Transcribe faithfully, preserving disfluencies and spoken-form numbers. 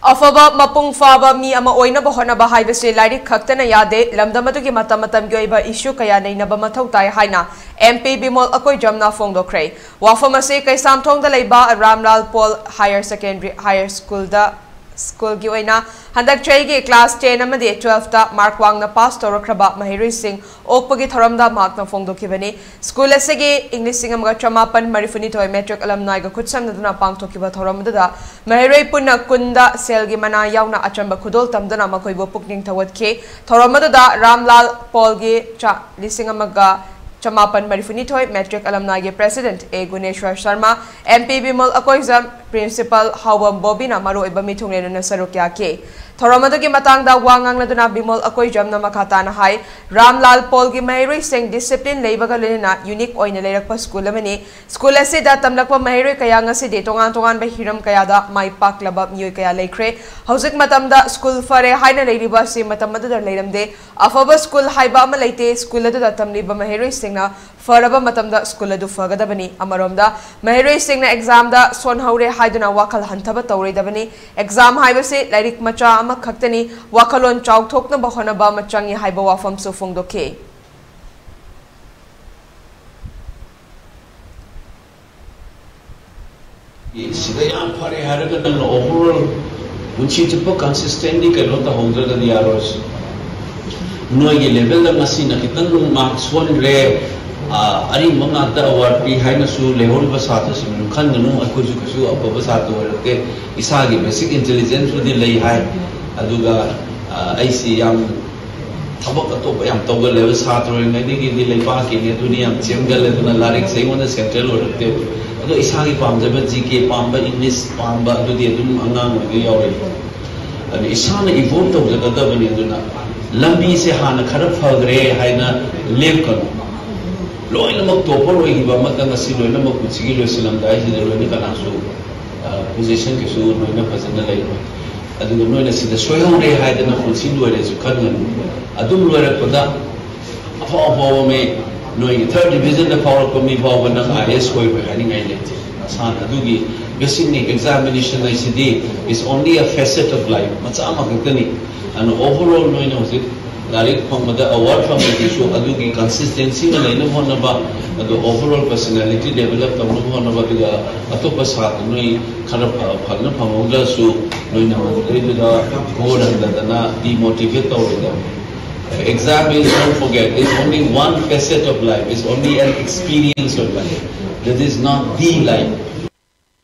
ꯑꯐꯕ ꯃꯄꯨꯡ ꯐꯥꯕ ꯃꯤ ꯑꯃ ꯑꯣꯏꯅꯕ ꯍꯣꯠꯅꯕ ꯍꯥꯏꯕꯁꯤ ꯂꯥꯏꯔꯤꯛ ꯈꯛꯇꯅ ꯌꯥꯗꯦ, ꯂꯝꯗꯝ ꯑꯗꯨꯒꯤ ꯃꯇꯝ ꯃꯇꯝꯒꯤ ꯑꯣꯏꯕ ꯏꯁꯨ ꯀꯌꯥ ꯅꯩꯅꯕ ꯃꯊꯧ ꯇꯥꯏ ꯍꯥꯏꯅ M P ꯕꯤꯃꯣꯜ ꯑꯀꯣꯏꯖꯝꯅ ꯐꯣꯡꯗꯣꯛꯈ꯭ꯔꯦ꯫ ꯋꯥꯐꯝ ꯑꯁꯤ ꯀꯩꯁꯥꯝꯊꯣꯡꯗ ꯂꯩꯕ ꯔꯥꯝꯂꯥꯜ ꯄꯣꯜ ꯍꯥꯌꯔ ꯁꯦꯀꯦꯟꯗꯔꯤ ꯍꯥꯌꯔ ꯁ꯭ꯀꯨꯜꯗ ꯁ꯭ꯀꯨꯜꯒꯤ ꯑꯣꯏꯅ ꯍꯟꯗꯛ ꯆꯍꯤꯒꯤ ꯀ꯭ꯂꯥꯁ ꯇꯦꯟ ꯑꯃꯗꯤ ꯇꯨꯋꯦꯜꯐꯇ ꯃꯥꯔꯛ ꯋꯥꯡꯅ ꯄꯥꯁ ꯇꯧꯔꯛꯈ꯭ꯔꯕ ꯃꯍꯩꯔꯣꯏꯁꯤꯡ ꯑꯣꯛꯄꯒꯤ ꯊꯧꯔꯝꯗ ꯃꯍꯥꯛꯅ ꯐꯣꯡꯗꯣꯛꯈꯤꯕꯅꯤ꯫ ꯁ꯭ꯀꯨꯜ ꯑꯁꯤꯒꯤ ꯏꯪ ꯂꯤꯁꯤꯡ ꯑꯃꯒ ꯆꯃꯥꯄꯟ ꯃꯔꯤꯐꯨꯅꯤꯊꯣꯏ ꯃꯦꯇ꯭ꯔꯤꯛ ꯑꯂꯝꯅꯥꯏꯒ ꯈꯨꯠꯁꯝꯅꯗꯨꯅ ꯄꯥꯡꯊꯣꯛꯈꯤꯕ ꯊꯧꯔꯝ ꯑꯗꯨꯗ ꯃꯍꯩꯔꯣꯏ ꯄꯨꯟꯅ ꯀꯨꯟꯗ ꯁꯦꯜꯒꯤ ꯃꯅꯥ ꯌꯥꯎꯅ ꯑꯆꯝꯕ ꯈꯨꯗꯣꯜ ꯇꯝꯗꯨꯅ ꯃꯈꯣꯏꯕꯨ ꯄꯨꯛꯅꯤꯡ ꯊꯧꯒꯠꯈꯤ꯫ ꯊꯧꯔꯝ ꯑꯗꯨꯗ ꯔꯥꯝꯂꯥꯜ ꯄꯣꯜꯒꯤ ꯆꯥ ꯂꯤꯁꯤꯡ ꯑꯃꯒ ꯆꯃꯥꯄꯟ ꯃꯔꯤꯐꯨꯅꯤꯊꯣꯏ ꯃꯦꯇ꯭ꯔꯤꯛ ꯑꯂꯝꯅꯥꯏꯒꯤ ꯄ꯭ꯔꯦꯁꯤꯗꯦꯟꯠ ꯑꯦ ꯒꯨꯅꯦꯁ꯭ꯋꯔ Sharma, M P Bimol Akoijam, principal ꯍꯥꯎꯕꯝ ꯕꯣꯕꯤꯅ ꯃꯔꯨꯑꯣꯏꯕ ꯃꯤꯊꯨꯡꯂꯦꯟ ꯑꯣꯏꯅ ꯁꯔꯨꯛ ꯌꯥꯈꯤ꯫ ꯊꯧꯔꯝ ꯑꯗꯨꯒꯤ ꯃꯇꯥꯡꯗ ꯋꯥ ꯉꯥꯡꯅꯗꯨꯅ ꯕꯤꯃꯣꯜ ꯑꯀꯣꯏꯖꯝꯅ ꯃꯈꯥ ꯇꯥꯅ ꯍꯥꯏ, ꯔꯥꯝꯂꯥꯜ ꯄꯣꯜꯒꯤ ꯃꯍꯩꯔꯣꯏꯁꯤꯡ ꯗꯤꯁꯤꯄ꯭ꯂꯤꯟ ꯂꯩꯕꯒ ꯂꯣꯏꯅꯅ ꯌꯨꯅꯤꯛ ꯑꯣꯏꯅ ꯂꯩꯔꯛꯄ ꯁ꯭ꯀꯨꯜ ꯑꯃꯅꯤ꯫ ꯁ꯭ꯀꯨꯜ ꯑꯁꯤꯗ ꯇꯝꯂꯛꯄ ꯃꯍꯩꯔꯣꯏ ꯀꯌꯥ ꯉꯁꯤꯗꯤ ꯇꯣꯉꯥꯟ ꯇꯣꯉꯥꯟꯕ ꯍꯤꯔꯝ ꯀꯌꯥꯗ ꯃꯥꯏ ꯄꯥꯛꯂꯕ ꯃꯤꯑꯣꯏ ꯀꯌꯥ ꯂꯩꯈ꯭ꯔꯦ꯫ ꯍꯧꯖꯤꯛ ꯃꯇꯝꯗ ꯁ꯭ꯀꯨꯜ ꯐꯔꯦ ꯍꯥꯏꯅ ꯂꯩꯔꯤꯕ ꯑꯁꯤ ꯃꯇꯝ ꯑꯗꯨꯗ ꯂꯩꯔꯝꯗꯦ꯫ ꯑꯐꯕ ꯁ꯭ꯀꯨꯜ ꯍꯥꯏꯕ ꯑꯃ ꯂꯩꯇꯦ꯫ ꯁ꯭ꯀꯨꯜ ꯑꯗꯨꯗ ꯇꯝꯂꯤꯕ ꯃꯍꯩꯔꯣꯏꯁꯤꯡꯅ ꯐꯔꯕ ꯃꯇꯝꯗ ꯁ꯭ꯀꯨꯜ ꯑꯗꯨ ꯐꯒꯗꯕꯅꯤ꯫ ꯑꯃꯔꯣꯝꯗ ꯃꯍꯩꯔꯣꯏꯁꯤꯡꯅ ꯑꯦꯛꯖꯥꯝꯗ ꯁꯣꯟꯍꯧꯔꯦ ꯍꯥꯏꯗꯨꯅ ꯋꯥꯈꯜ ꯍꯟꯊꯕ ꯇꯧꯔꯣꯏꯗꯕꯅꯤ꯫ ꯑꯦꯛꯖꯥꯝ ꯍꯥꯏꯕꯁꯤ ꯂꯥꯏꯔꯤꯛ ꯃꯆꯥ ꯑꯃꯈꯛꯇꯅꯤ, ꯋꯥꯈꯜꯂꯣꯟ ꯆꯥꯎꯊꯣꯛꯅꯕ ꯍꯣꯠꯅꯕ ꯑꯃ ꯆꯪꯏ ꯍꯥꯏꯕ ꯋꯥꯐꯝꯁꯨ ꯐꯣꯡꯗꯣꯛꯈꯤ꯫ ꯁꯤꯗ ꯌꯥꯝ ꯐꯔꯦ ꯍꯥꯏꯔꯒ ꯅꯪꯅ overall ꯄꯨꯟꯁꯤ ꯆꯨꯞꯄ consistently ꯀꯩꯅꯣ ꯇꯧꯍꯧꯗ꯭ꯔꯒꯗꯤ ꯌꯥꯔꯣꯏ꯫ ꯅꯣꯏꯒꯤ levelꯗ ꯉꯁꯤꯅ ꯈꯤꯇꯪ ꯃꯥꯔꯛ ꯁꯣꯟꯈ꯭ꯔꯦ, ꯑꯔꯤꯡꯕ ꯉꯥꯛꯇ award ꯄꯤ ꯍꯥꯏꯅꯁꯨ ꯂꯩꯍꯧꯔꯤꯕ ꯁꯥꯇ꯭ꯔꯁꯤꯡꯗꯨ ꯈꯟꯒꯅꯨ꯫ ꯑꯩꯈꯣꯏꯁꯨ ꯀꯩꯁꯨ ꯑꯐꯕ ꯁꯥꯇ꯭ꯔ ꯑꯣꯏꯔꯛꯇꯦ꯫ ꯏꯁꯥꯒꯤ basic intelligenceꯄꯨꯗꯤ ꯂꯩ ꯍꯥꯏ, ꯑꯗꯨꯒ ꯑꯩꯁꯤ ꯌꯥꯝ ꯊꯕꯛ ꯑꯇꯣꯞꯄ ꯌꯥꯝ ꯇꯧꯒꯜꯂꯦꯕ꯫ ꯁꯥꯇ꯭ꯔ ꯑꯣꯏꯔꯤꯉꯩꯗꯒꯤꯗꯤ ꯂꯩꯕꯥꯛꯀꯤꯅꯦ ꯑꯗꯨꯅꯤ ꯌꯥꯝ ꯆꯦꯟꯒꯜꯂꯦ, ꯑꯗꯨꯅ ꯂꯥꯏꯔꯤꯛꯁꯦ ꯑꯩꯉꯣꯟꯗ central ꯑꯣꯏꯔꯛꯇꯦ꯫ ꯑꯗꯣ ꯏꯁꯥꯒꯤ ꯄꯥꯝꯖꯕ G K ꯄꯥꯝꯕ, English ꯄꯥꯝꯕ ꯑꯗꯨꯗꯤ ꯑꯗꯨꯝ ꯑꯉꯥꯡ ꯑꯣꯏꯔꯤꯉꯩ ꯌꯥꯎꯔꯛꯑꯦ꯫ ꯑꯗꯨ ꯏꯁꯥꯅ evolve ꯇꯧꯖꯒꯗꯕꯅꯤ꯫ ꯑꯗꯨꯅ ꯂꯝꯕꯤꯁꯦ ꯍꯥꯟꯅ ꯈꯔ ꯐꯈ꯭ꯔꯦ ꯍꯥꯏꯅ ꯂꯦꯞꯀꯅꯨ꯫ ꯂꯣꯏꯅꯃꯛ topper ꯑꯣꯏꯈꯤꯕ ꯑꯃꯇ ꯉꯁꯤ ꯂꯣꯏꯅꯃꯛ ꯄꯨꯟꯁꯤꯒꯤ ꯂꯣꯏꯁꯤꯜꯂꯝꯗꯥꯏꯁꯤꯗ ꯂꯣꯏꯅ ꯀꯅꯥꯁꯨ position ꯀꯩꯁꯨ ꯂꯣꯏꯅ ꯐꯖꯅ ꯂꯩꯔꯣꯏ꯫ ꯑꯗꯨꯒ ꯅꯣꯏꯅ ꯁꯤꯗ ꯁꯣꯏꯍꯧꯔꯦ ꯍꯥꯏꯗꯅ ꯄꯨꯟꯁꯤ ꯂꯣꯏꯔꯦꯁꯨ ꯈꯟꯒꯅꯨ꯫ ꯑꯗꯨꯝ ꯂꯣꯏꯔꯛꯄꯗ ꯑꯐꯥꯎ ꯑꯐꯥꯎꯕ ꯃꯤ, ꯅꯣꯏꯒꯤ third divisionꯗ ꯐꯥꯎꯔꯛꯄ ꯃꯤ ꯐꯥꯎꯕ ꯅꯪ I A S ꯑꯣꯏꯔꯣꯏ ꯍꯥꯏꯅꯤꯡꯉꯥꯏ ꯂꯩꯇꯦ꯫ ꯁꯥꯟ ꯑꯗꯨꯒꯤ ꯕꯦꯁꯤꯛꯅꯤ꯫ ꯑꯦꯛꯖꯥꯃꯤꯅꯦꯁꯟ ꯍꯥꯏꯁꯤꯗꯤ is only a facet of life, ꯃꯆꯥ ꯑꯃꯈꯛꯇꯅꯤ꯫ ꯑꯗꯨꯅ overall ꯅꯣꯏꯅ ꯍꯧꯖꯤꯛ ꯂꯥꯏꯔꯤꯛ ꯐꯪꯕꯗ ꯑꯦꯋꯥꯔꯗ ꯐꯪꯕꯗꯨꯁꯨ ꯑꯗꯨꯒꯤ ꯀꯟꯁꯤꯁꯇꯦꯟꯁꯤ ꯑꯃ ꯂꯩꯅꯕ ꯍꯣꯠꯅꯕ, ꯑꯗꯨ overall personality develop ꯇꯧꯅꯕ ꯍꯣꯠꯅꯕ, ꯑꯗꯨꯒ ꯑꯇꯣꯞꯄ ꯁꯥꯇ꯭ꯔ ꯅꯣꯏ ꯈꯔ ꯐ- ꯐꯖꯅ ꯐꯪꯍꯧꯗ꯭ꯔꯁꯨ ꯅꯣꯏꯅ ꯃꯗꯨꯗꯩꯗꯨꯗ ꯕꯣꯔ ꯍꯟꯊꯗꯅ demotivate ꯇꯧꯔꯣꯏꯗꯕꯅꯤ꯫ Exam is, don't forget, is only one facet of life, is only an experience of life. That is not the life.